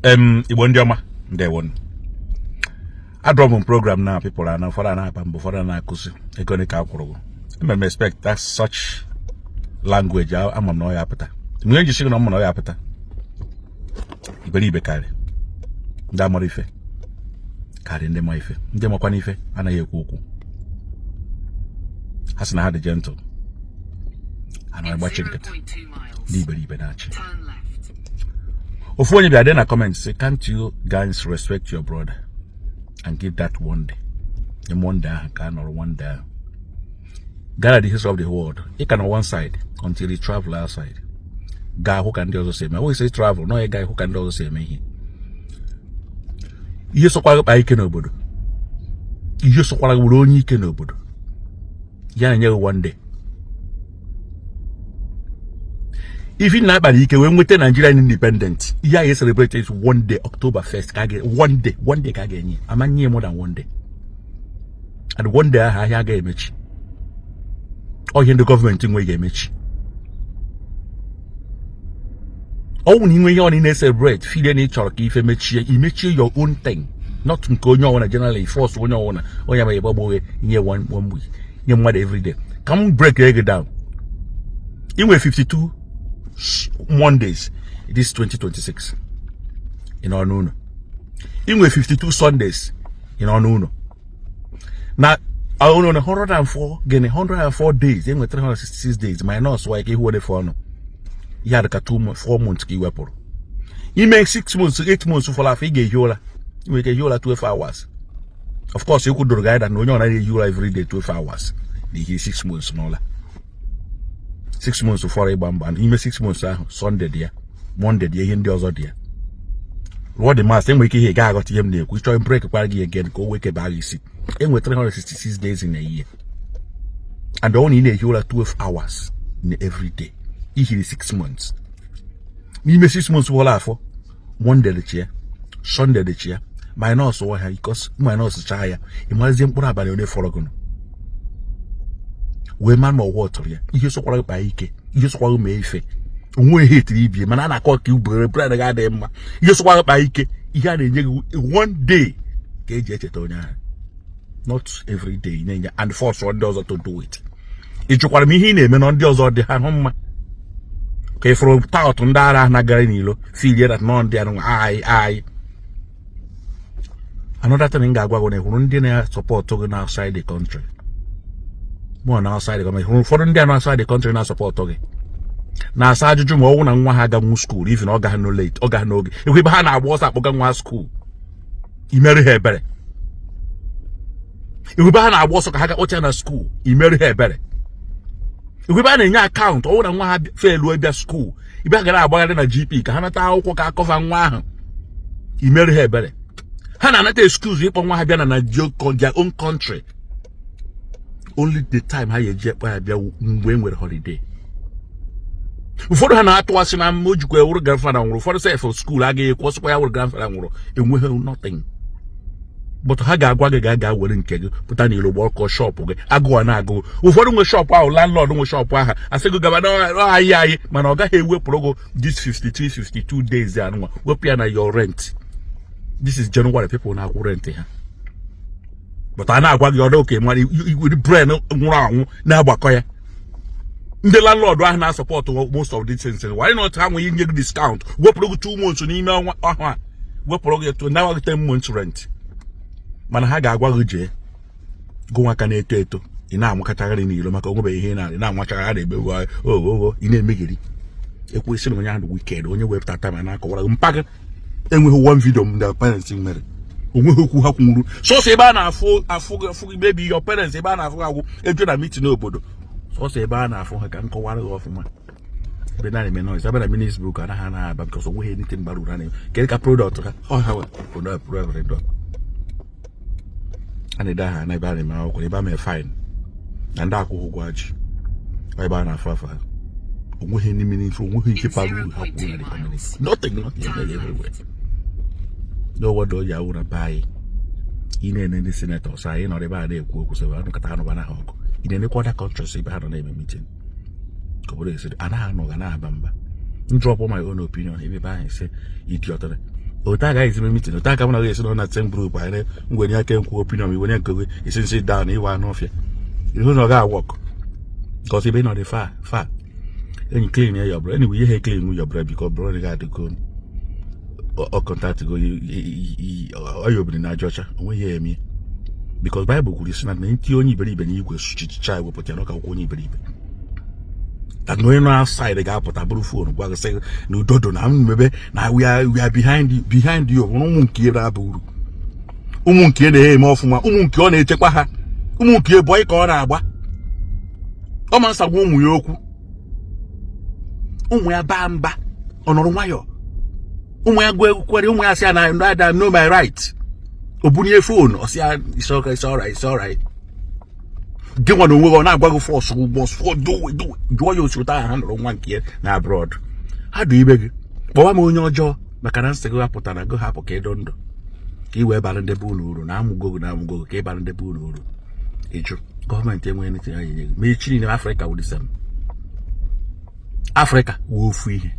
Igbo ndị ọma, ndewonu. Adrọ m program na people ana ụfọdụ a na-aba mba, ụfọdụ a na-akụzi ego ka akwụrụ gị. Emere m expect that such language. Ama m na ọ ya apụta. Mgbe m ji sị gị na ọ ma na ọ ya apụta, iberibe karị ndị amara ife karị ndị ma ife. Ndị makwana ife anaghị ekwu okwu. Ha sị na ha dị gentle, ha na-agbachi nkịtị. Ndị iberibe na-achị. Ofu onye bịa dee na comment sị, "Can't you guys respect your brother and give that one day?" Nye one day ahụ ka a nọrọ one day ahụ. Gaa the history of the world, ị ka nọ one side until you travel outside, gaa hụ ka ndị ọzọ si eme. Ọ sị travel nọ, ị ga hụ ka ndị ọzọ si eme ihe. Ihe sọkwara kpaa ike n'obodo, ihe sọkwara were onye ike n'obodo ya na-enye gị one day. Ife na akpara ike wee nweta Nigerian independent, ihe a ga-celebrate is one day, October 1st, ka a ga one day, one day ka a ga-enye ama nye more than one day. And one day ahụ, ahịa agaghị emechi. Ọ ihe ndị gọọmenti nwe ga-emechi. Ọ wụ na inwe ihe ọ na celebrate, feel na ị chọrọ ka ife mechie, imechie your own thing, not nke onye ọbụla generally, force onye ọbụla, onye amaghị gbagbo oghe nye one week, nye mmadụ everyday. Ka m break ego down, inwe 52 Mondays this 2026 ị nọ n'ụlọ, inwe 52 Sundays ị nọ n'ụlọ, na ụlọ na 104, gịnị, 104 days, enwe 366 days minus wa ka ihu ole ọnụ ihe a dịka 2 4 months ka ị wepụrụ ime 6 months, 8 months fọrọ afọ. Ị ga-ehi ụra, ị nwere ike ehi ụra 12 hours. Of course, ekwu doro gị anya na onye ọ naghị ehi ụra every day 12 hours na ihe 6 months n'ụla, 6 months fọrọ ịgba mgba. N'ime 6 months ahụ, Sunday dị ya, Monday dị ya, ihe ndị ọzọ dị ya. Rụọ the maths. Enwere ike ihe ị gaghị aghọta ihe m na-ekwu. Ịchọọ break kwara gị again ka o wee kebaa gị isi. Enwe 366 days in a year, and ọ na ị na-ehi ụra 12 hours in every day, ihiri 6 months. N'ime 6 months wọla afọ, Monday dịchi ya, Sunday dịchi ya, minus wọ ha, because minus chaa ya, ị marazie mkpụrụ abalị ole fọrọ gị wee mara ma ọwa tụrụ ya. Ihe sọkwara kpaa ike, ihe sọkwara mee ife onwe ihe etiri ibie, mana a na-akọ ka ubere bred ga-adịghị mma. Ihe sọkwara kpaa ike, ihe a na-enye gị one day ka eji echeta onye ahụ, not every day na-enye and force ndị ọzọ to do it. Ị jụkwara m ihe ị na-eme na ndị ọzọ dị ha hụ mma ka ị fụrụ tout ndị ara ahụ na-agara n'ilo filie that nọ ndị anụ anyị anyị. Another thing m ga-agwa gị na hụrụ ndị na-asupport gị na outside the country, mụ na outside the country, hụrụ ụfọdụ ndị a na outside the country na-asupport gị na-asa ajụjụ ma ọ wụ na nwa ha aganwu school, even ọ gaghị no late, ọ gaghị n'oge ekwe ebe ha na-agba ọsọ akpọga nwa ha school, imere ha ebere. Ebe ha na-agba ọsọ ka ha ga kpọcha na school, imere ha ebere. Ebe a na-enye account, ọ wụ na nwa ha failu bịa school, ibe ha gara agbagharị na GP ka ha nata akwụkwọ ka acover nwa ahụ, imere ha ebere. Ha na-anata excuse ịkpọ nwa ha bịa na their own country. Only the time ha ga-eji ekpe ya bịa mgbe e nwere holiday. Ụfọdụ ha na-atụ asị na o jikwa ewuru grandfather nwụrụ. Ụfọdụ sef school agaghị ekwu ọsọkwa ya wụrụ grandfather nwụrụ, enweghị nothing, but ha ga-agwa gị ga ga were nke gị pụta n'ilo gba ọkọ shop gị, agụụ na-agụ. Ụfọdụ nwe shop ahụ, landlord nwe shop ahụ asị gị gaba n'ahịa anyị, mana ọ gaghị ewepụrụ gị this 53 52 days anụnwa, wepụ ya na your rent. This is January, people na-akwụ rent ha, but a na-agwa gị ọdụ oke mara iwere brain nwụrụ anwụ na-agbakọ ya. Ndị landlord ahụ na-asupport most of these things, why not ha nwere inye gị discount, wepụrụ gị 2 months n'ime ọnwa ahụ a, wepụrụ gị to now 10 months rent? Mana ha ga-agwa gị jee gụ aka na-eto eto, ị na-amụkachagharị n'ilo maka onwebeghị ihe ị na-amachagharị ebe ogogo ị na-emegheri. Ekwesị na onye ahụ wicked, onye wepụta time na-akọwara gị mpa gị enweghị one video m their parents mere, onweghị okwu ha kwuru, sọsọ ebe a na-afụ afụ gị afụ gị, maybe your parents, ebe a na-afụ gị agwụ eju na meeting obodo, sọsọ ebe a na-afụ ha. Ka m kọwara gị ọfụma, ebe na-eme noise ebe na minutes book anaghị anaghị aba because onweghị anything gbara uru ha na-eme. Kedu ka product ha? Ọ ha nwe product a na-ede aha na ebe a na-eme akwụkwọ, ebe a mee fine na ndị akwụghị ụgwọ ajị, ebe a na-afụ afọ ha. Onweghị any meaningful, onweghị nke bara uru ha kwuru na the community. Nothing, nothing everywhere. No wonder o ji awụ na be anyị, ị na-ene ndị senators anyị nọrọ ebe a na-ekwu okwu sị anụkọta anụba na ha ọgụ. Ị na-enekwa other countries ebe ha nọ na-eme meeting ka obodo esi anaghị anọ ga na-aba mba. M drop my own opinion ebe ahụ sị idiot. Otu agaghị esi meeting, otu aka mụ na gị esi nọ na same group, anyị ngwenye aka nkwu opinion, iwenye nke gị, isi nsi down, ịwa anụ ọfịa ihu na ọ ga-work because ebe ị nọ dị far far. Enyi, clean ya your brain. Anyway, ihe clean your brain because brain ga-adịgo ọ contact go ọya obiri na aja ọcha onwe ihe eme, because Bible kwuru sị na ntị onye iberibe na igwe sụchichicha ewepụta ya na ọka akwụkwọ onye iberibe, that na onye nọ outside ga-apụta bụrụ phone gwa gị sị na udodo na mmebe na we are behind you, behind you. Ụmụ nke na-aba uru, ụmụ nke na-eme ọfụma, ụmụ nke ọ na-echekwa ha, ụmụ nke bọyị ka ọ na-agba. Ọ ma nsagwa ụmụ ya okwu, ụmụ ya baa mba, ọ nọrọ nwayọọ. Ụmụ ya gụọ ekwere, ụmụ ya sị ya na I know my right, o bunye phone, ọ sị ya, "It's okay, it's alright, it's alright." Gị nwa na onwe gị, ọ na-agwa gị force ụgbọ do do. Jụọ ya osoro ahụ ha nọrọ nwa nke ya na abroad, ha dị ibe gị kpọwa m onye ọjọọ maka na nsị gị hapụtara gị, hapụ ka ịdụ ndụ ka ị wee bara ndị be unu uru na amụgo gị na amụgo gị ka ị bara ndị be unu uru. Ịjụ gọọmenti enweghị anything ha enye gị ma echi niile. Afrịka wụ the same, Afrịka wụ ofu ihe.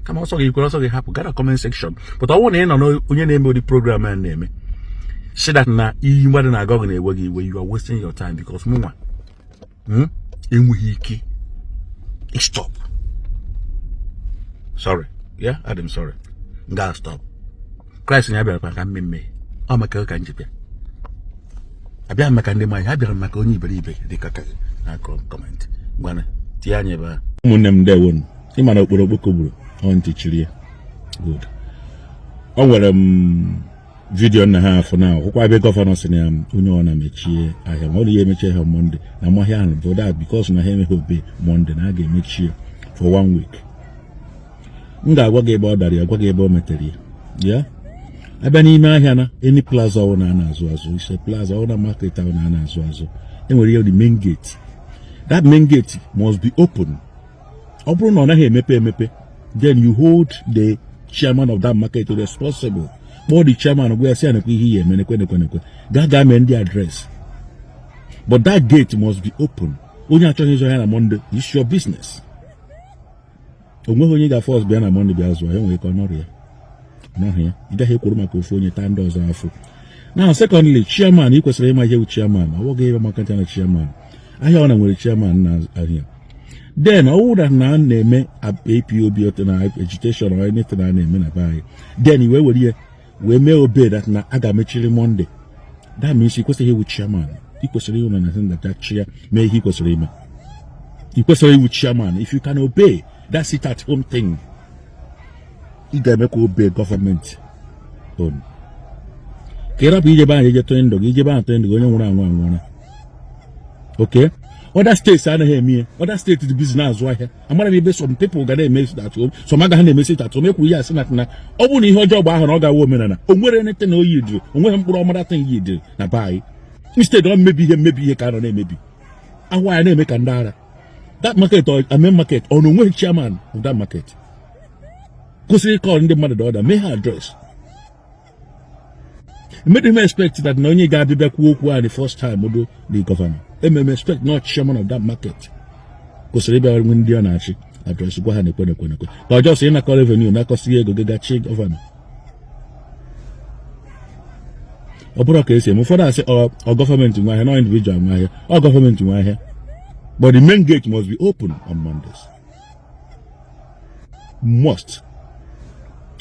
Kama ọsọ gị kwere, ọsọ gị hapụ, gaa na comment section. But ọ bụrụ na ị nọ n'onye na-eme ụdị program a na-eme, si that na iyi mmadụ na-agọ gị na-ewe gị iwe, you are wasting your time, because mụnwa enweghị ike stop. Sorry, yeah, adị m sorry, m ga stop. Kraịst ya bịara maka mmemme ọ maka ka nji bịa abịa maka ndị mmanya, abịara m maka onye iberibe dị ka ka na comment. Ngwana, tinye anya ebe a. Ụmụnne m, ndewonu. Ịma na okporo okpoko gburu ọ ntị chiri ya. Good. O nwere m video nna ha afọ na akwụkwọ ebe governor si na ya onye ọ na-emechie ahịa, ma ọ dị ya emechi ahịa Monday na mmahịa ahụ bụ that because na ha emeghị obey Monday na a ga-emechi for one week. M ga-agwa gị ebe ọ dara ya, gwa gị ebe o metere ya. Ya abịa n'ime ahịa na any plaza ọ na na-azụ azụ, ise plaza ọ na market ahụ na na-azụ azụ, enwere ihe the main gate. That main gate must be open. Ọ bụrụ na ọ naghị emepe emepe, then you hold the chairman of that market responsible. Kpọọ the chairman, gwa ya sị ya nekwe ihe ya eme, nekwe nekwe nekwe, gaa gaa mee ndị address. But that gate must be open. Onye achọghị ịzụ ahịa na Monday, it's your business. O nweghị onye ga-force bịa na Monday bịa zụọ ya. Nwere ike ọ nọrọ ya nọrọ ya, ị gaghị ekwuru maka ofu onye taa ndị ọzọ afọ. Now, secondly, chairman, ị kwesịrị ịma ihe bụ chairman. Ọ bụghị ịba maka na chairman ahịa ọ na nwere chairman na ahịa. Then ọ bụrụ na a na-eme IPOB na agitation or anything a na-eme na be anyị, then i wee were ihe wee mee obey that na a ga-emechiri Monday, that means ị kwesịghị iwu chairman. Ị kwesịrị ịwụ na na chia mee ihe ị kwesịrị ime. Ị kwesịrị iwu chairman if you can obey that sit at home thing. Ị ga-emekwa obey gọọmenti own ka ị rapụ ijebe ahụ eje tụnye ndụ gị, ijebe ahụ tụnye ndụ gị, onye nwụrụ anwụ anwụọla. Okay, other states anaghị eme ihe. Other states dị busy na-azụ ahịa. Amara m ebe some people ga na-eme sit at home, some agaghị na-eme sit at home. Ekwuru ya asị na ọ bụrụ na ihe ọjọọ gba ahụ na ọ ga-awa omenala, o nwere anything na oyi dịrị, o nweghị mkpụrụ ọmara thing yi dịrị na be anyị. Instead ọ mmebi ihe, mmebi ihe ka a nọ na-emebi ahụ anyị na-eme ka ndị ara. That market or main market, ọ na onweghị chairman of that market kwụsịrị call ndị mmadụ order, mee ha address. Made him expect that na onye ga-abịa bịa kwuo okwu a the first time odo the governor ememe expect not chairman of that market kwụsịrị ịbịa nwe ndị ọ na-achị address, gwa ha na-ekwe nekwe nekwe, ka ọjọọ sị ịnakọ revenue, nakọsị ego gị gachi governor. Ọ bụrụ ka esi eme, ụfọdụ asị ọ gọọmenti nwe ahịa, na individual nwe ahịa. Ọ gọọmenti nwe ahịa, but the main gate must be open on Mondays. Must.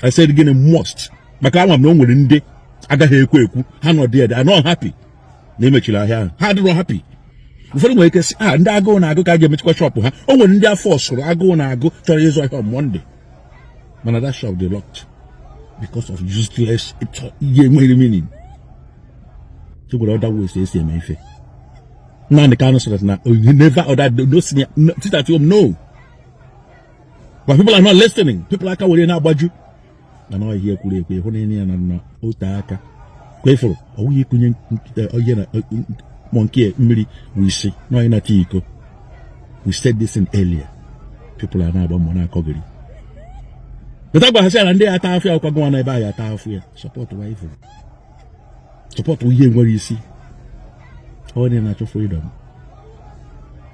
I said gịnị? Must. Maka ama m na o nwere ndị agaghị ekwu ekwu ha nọ there, they are not happy na emechiri ahịa ahụ. Ha adịrọ happy. Ụfọdụ nwere ike sị a ndị agụụ na-agụ ka a ga-emechikwa shop ha. O nwere ndị afọ sụrụ agụụ na-agụ chọrọ ịzụ ahịa on Monday, mana that shop dey locked because of useless ihe enweghị meaning. E nwere other ways esi eme ife. Nnamdi Kanu sịrị na never other no senior no, sit at home, no. But people are not listening. People aka were na-agbaju na na ihe kwuru ekwu ịhụ na ya na ote aka kwa ifuru ọ wụghị ịkụnye ihe na monkey mmiri wụ isi na onye na-ata iko. We said this in earlier. People are na-agba mbọ na-akọgịrị pụta gwa ha sị na ndị ata afụ ya ọkwa gụnwa na ebe ahụ ata afụ ya. Support wa ifuru, support ihe nwere isi. Onye na-achọ freedom,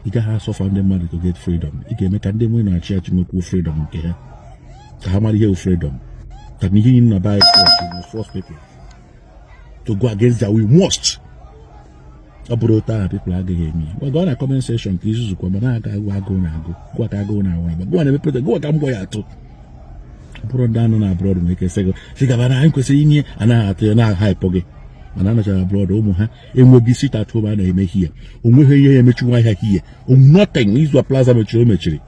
ị gaghị asọfa ndị mmadụ to get freedom. Ị ga-eme ka ndị nwe na-achị achị nwekwuo freedom nke ha, ka ha mara ihe bụ freedom. That ihe niile na be force, you must force people to go against their will, must. Ọ bụrụ otu ahụ, people agaghị eme ya. Gwa gwa na comment section ka izuzukwa ma na-aga agụ agụụ na-agụ gwa ka agụụ na-agụ agba gwa na-emepe gwa ka mgbọ ya atụ. Ọ bụrụ ndị anụ na abroad nwere ike sị gị sị gaba na anyị kwesịrị inye, anaghị atụ ya na hype gị, mana anọchara abroad, ụmụ ha enweghị sit at home a na-eme here, onweghị ihe ya emechiwa ahịa here, nothing. Izu plaza mechiri, o mechiri.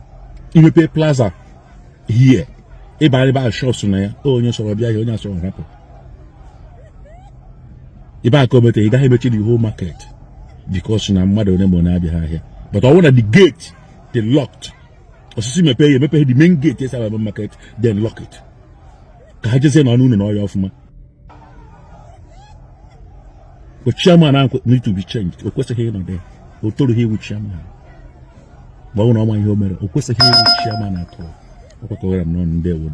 Imepe plaza here, ịba ebe a, shops na ya, onye sọrọ bịa ahịa, onye asọrọ hapụ. Ebe a ka o metere, ị gaghị emechi the whole market because na mmadụ one ma na-abịa ahịa. But ọ bụrụ na the gate dị locked, osisi mepee ya, emepe the main gate esi aba market, then lock it, ka ha jezie n'ọnụ ụlọ n'ọhịa ọfụma. But chairman ahụ need to be changed. O kwesịghị ịnọ there. O torughị iwu chairman. Ma ọ bụrụ na ọ ma ihe o mere, o kwesịghị iwu chairman atọ. Ọ kwakọgara m n'ọnụ. Ndị ewu.